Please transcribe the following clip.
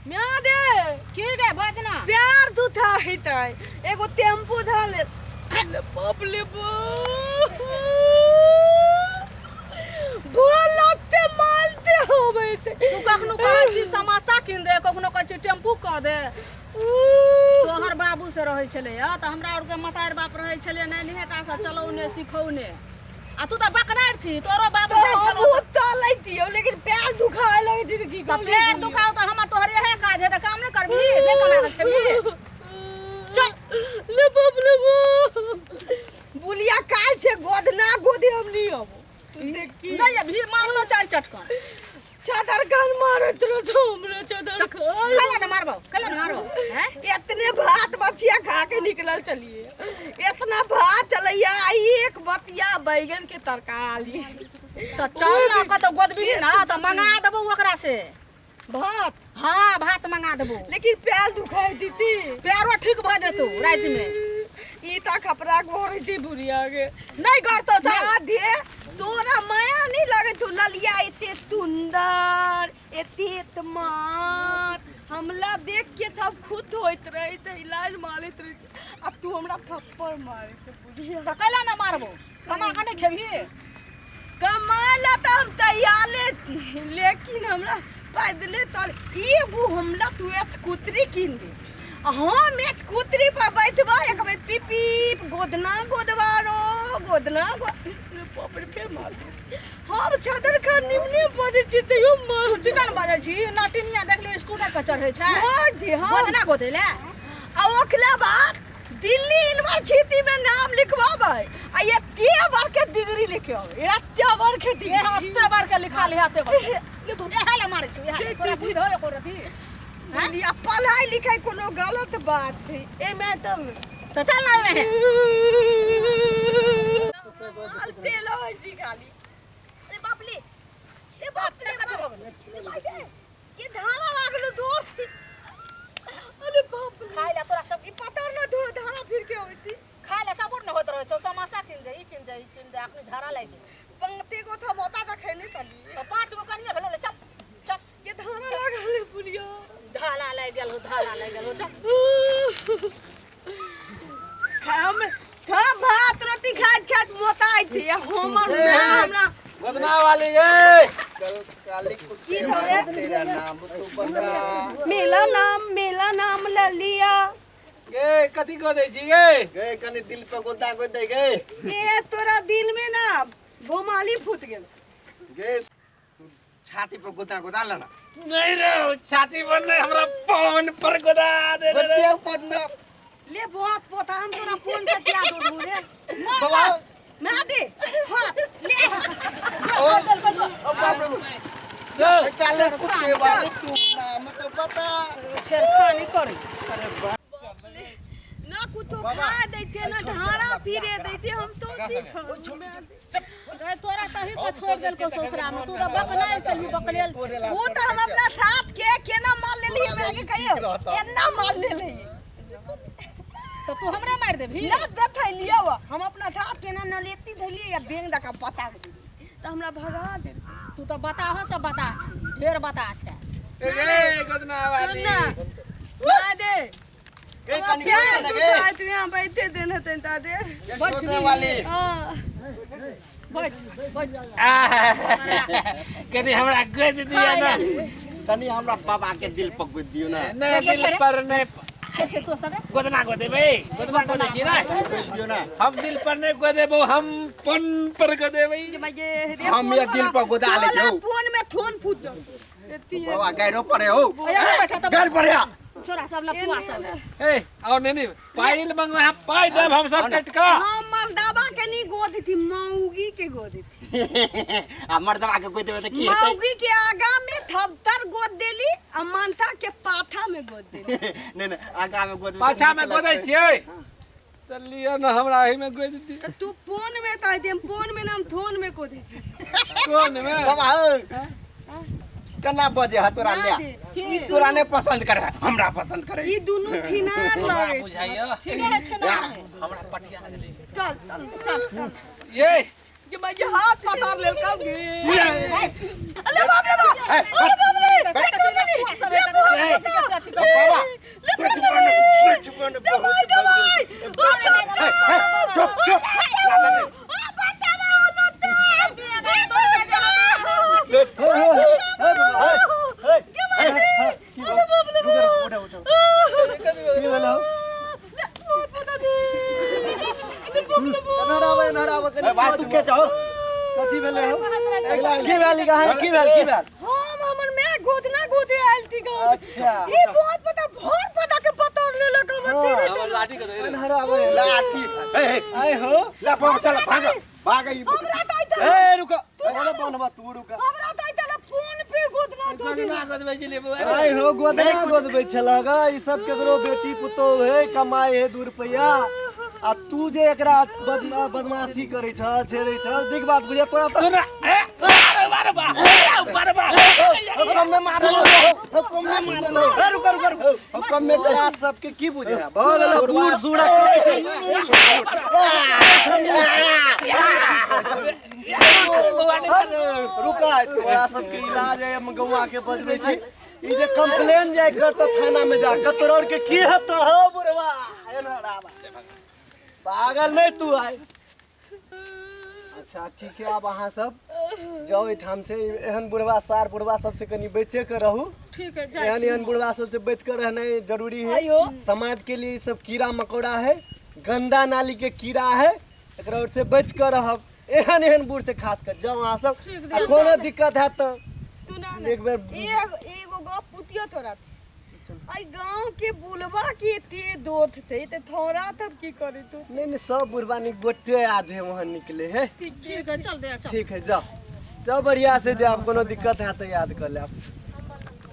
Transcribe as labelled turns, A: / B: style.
A: म्या दे
B: की गे बजना
A: प्यार दुथा हेतै एगो टेम्पू धऽ ले ले बाप ले भोलते मालते होबे
B: तू कखनो कहै छी समोसा कीन दे कखनो कहै छी टेम्पू कऽ दे तोहर बाबू से रहै छलै हँ तऽ हमरा आरके मतारि बाप रहै छलै नैन्हेटा से चलौने सिखौने आ तू तऽ बकरार छी तोरो बाबू जाइ छलौ
A: हमहूँ चलैतियौ लेकिन पैर दुखाए लगैत तऽ की
B: तऽ पैर दुखाओ तऽ हमर तोहर इएह काज है तऽ काम नहि करबही नहि कमा कऽ खेबही
A: चल ले बाप ले बाप बुलिया काल छै गोदना गोदे हम नहीं आबो तू देखी
B: नहि अभी मारलो चारि चटकन
A: चादर कान मारैत रहो तो हमरा चादर खान
B: कैला ने मारबौ कैला ने मारबौ हैं
A: इतने भात बचिया खा के निकलल चलिए इतना भात चलैया आ एक बतिया बैगन के तरकारी
B: तऽ चल ना कतौ गोदबिही ना तऽ मंगा देबौ ओकरा से
A: भात
B: हाँ भात मंगा देबौ
A: लेकिन पैर दुखाई दीती
B: पैरो ठीक भऽ जेतौ रातिमे
A: ई ता खपरा गोरी थी बुढ़िया के
B: नहि गरतौ चल
A: ना दे तोरा माया नहीं लगे तू ललिया एते सुंदर एते मार हमला देख के तब खुद होइत रही त इलाज मारैत रही अब तू हमरा थप्पड़ मारे के बुढ़िया
B: तऽ कैला ने मारबौ कमा कऽ नहि खेबही
A: कमाला तऽ हम तैयारे थी लेकिन हमरा पैदले तर एगो हमरा तू स्कूटरी कीन दे आ हम स्कूटरी पर बैठबा एक बेर पिप पिप गोदना गोदवारो गोदना गो रे बाप रे फेर मार हम चादर खा निमने बजै छी तैयो मार
B: तू चिकन बजै छी नटिनिया देखली स्कूटर पर चढ़ै छै
A: मार दे हम
B: गोदना गोदै ले
A: आ ओकरा बाद दिल्ली यूनिवर्सिटी में नाम लिखवाबै आ एते बड़के डिग्री लिखे आबै एते बड़के डिग्री
B: एते बड़के लिखा लिहा एते बड़के एहे ले मारै छौ एहे ले तोरा बुद्धि हो एको रति
A: आ पढ़ाई लिखाई कोनो गलत बात है एमे तऽ
B: तऽ चल ना एमे
A: तेल होइ छी खाली अरे बाप रे ए बाप रे बाप रे भाई रे ये धारा लागलो दूर से अरे बाप रे
B: खाइ ला तोरा सब
A: ई पता न धो धारा फिर के होती
B: खाइ ला सबुर न होइत रहै छौ समोसा किन दे ई किन दे ई किन दे अखनी झाड़ा लागि गेल
A: पंक्ति को था मोता का खेने चली
B: तऽ पाँच गो कनिए भेलो ले चल चल
A: ये धारा लागल है पुलिया
B: धारा लागि गेल हो धारा लागि गेल हो चल
A: हम था भात रोटी खाइत खाइत मोताइ थी हमर माँ हमरा
C: गोदना वाली गे
D: काली कुत्ते
A: की भरे?
D: तेरा नाम तू बता
A: मेला नाम मेला नाम ललिया
C: गे कथी कह दै छी गे
D: गे कनी दिल पे गोदा गोद दे गे
A: ए तोरा दिल में ना भोमाली फूट गेल
D: गे तू छाती पर गोदा गोदा लेना
C: नहीं रे छाती पर नहीं हमरा पवन पर गोदा दे रे
D: गोदिया पर ना
A: ले बहुत पोता हम तोरा फोन पे दिया दो रे
D: बाबा
A: मैं दे हाँ ले
D: ओ ओ बाप रे काले कुत्ते वाली तू नाम तो बता
B: छेड़खानी करी
A: ना कुतो
D: बाबा।
A: खा दैते ना धारा फिरे दैते हम तो
B: गए तोरा तही पर छोड़ देलको ससुरा में तू तऽ बकनाइल छलही बकलेल छलही।
A: वो तो हम अपना साथ के केना मार लेली हमरा के कहियो एना मार लेली
B: तऽ तू हमरे मारि देबही
A: ना देते लियो हम अपना साथ केना न लेती धलिए या बेंग दका पता देली तो हमरा भगा दे
B: तू तऽ बताहो से बता छी ढेर बता छै
C: गे गोदना वाली
A: ना ना दे
D: गे कनी
A: प्यार
D: गोदा
A: तू
D: गे
A: खाए तू यहाँ बैठे देने तन ता दे
D: गे गोदना वाली
A: हाँ
B: बैठ बैठ
C: कनी हमरा गोद दिया ना
D: कनी हमरा बाबा के दिल पर गोद दियो ना
C: नहीं दिल पर नहीं
B: के छै तो सब
C: गोदना गोदेबै गोदना गोदै छी ना
D: गोद दियो ना
C: हम दिल पर नहीं गोदेबो हम पन पर गोदेबै
D: हम ये दिल पर गोदा ले
A: तोला
D: जाऊ
A: फोन में थोन फूट जाऊ एती है
D: बाबा गैरो परे हो
B: यहाँ बैठा तऽ
D: गैर परे आ
B: छोरा सब लफुआ सब
C: ए और नहीं नहीं पाइल मंगवा हम पाई देब हम सब कटका
A: हम मर्दाबा के नहीं गोद थी मौगी के गोद थी
D: आ मर्दवा के गोद देबै त की हेतै
A: मौगी के आगा में थपतर गोद देली आ मानता के पाथा में गोद देली
D: नहीं नहीं आगा में गोद
C: पाछा में गोदै छियै तऽ लिअ ने हमरा एहि में गोदि दी
A: तो तू फोन में तो हम फोन में ना हम थोन में गोद थी
C: कोन में
D: बाबा हौ केना बजे है तोरा ले
B: की
D: तोरा नहीं पसंद करे है, हमरा पसंद करे
A: ई दुनू थिनार लगे
C: बुझाइयो
B: ठीके है छै ना
C: हमरा पटिया गेलै
A: चल चल चल चल
C: ये
A: के भाई के हाथ पकड़ लेल कब गे अरे बाप रे बाप अरे बाप रे ले कर लेली ले बहुत पता
D: बाबा
A: ले कर लेली
D: बचपन
A: दवाई दवाई
D: चुप चुप
A: ओ बतावा ओ लत्ता अरे बाप रे बाप
D: की भेलो
A: बहुत पता दे अरे बाप रे बाप
D: ए, बात तू के जाओ
E: कथी भेलै हौ की भेल कहाँ की भेल की भेल
A: हम हमर मैं गोदना गोदे आयल थी गाँव
E: अच्छा।
A: ई बहुत पता बहुत पता के पतोर लेलक हम तेरे
D: लाठी के दे
E: अन्हरा आबै
D: लाठी ए ए
E: आइ हो
D: ला बाबा चल भाग भाग ई
A: हमरा त आइता
E: ए रुक अरे बनवा तू रुक
A: हमरा त आइता फोन पे गोदना दो दिन
E: आइ हो गोदना गोदबै छलह ग ई सब केकरो बेटी पुतोह है कमाइ है 2 रुपैआ आ तू जे एकरा बदमाशी करै छ छेड़ै छ दिक बात बुझे तोरा त
C: सुन ए अरे बारे बा अरे बारे बा
D: कम में मारल हो कम में मारल हो
E: ए, रुक रुक रुक
D: कम में
E: तोरा सबके की बुझे भऽ गेल बूढ़ सूढ़ करै छै रुका तोरा सबके इलाज है हम गौआ के बजबै छी ई जे कंप्लेन जाय करत थाना में जा के तोरा के की हेतौ हो बुढ़वा एना राबा पागल नहीं तू आय अच्छा ठीक है आब अहाँ सब जाओ एहिठाम से एहन बुढ़वा सार बुढ़वा सबसे कनी बचे के रहू
B: ठीक है जाइ
E: एहन
B: छी
E: एहन बुढ़वा सबसे बच के रहना जरूरी है
A: आइयो।
E: समाज के लिए ई सब कीड़ा मकोड़ा है गंदा नाली के कीड़ा है एकरा ओर से बच के रहब एहन एहन बूढ़ से खास कर जाओ अहाँ सब
B: ठीक
E: आ कोनो दिक्कत हैत तऽ
A: तू ना ना
E: एक बेर
A: एगो एगो गप पुतियो तोरा आई गांव के बुलवा के एते दोथ थे ते थोड़ा तब की करे तू
E: नहीं नहीं सब बुढ़वा निक गोटे आधे वहाँ निकले है
B: ठीक है चल दे चल
E: ठीक है जाओ जाओ बढ़िया से जाओ कोनो दिक्कत है तो याद कर लेब।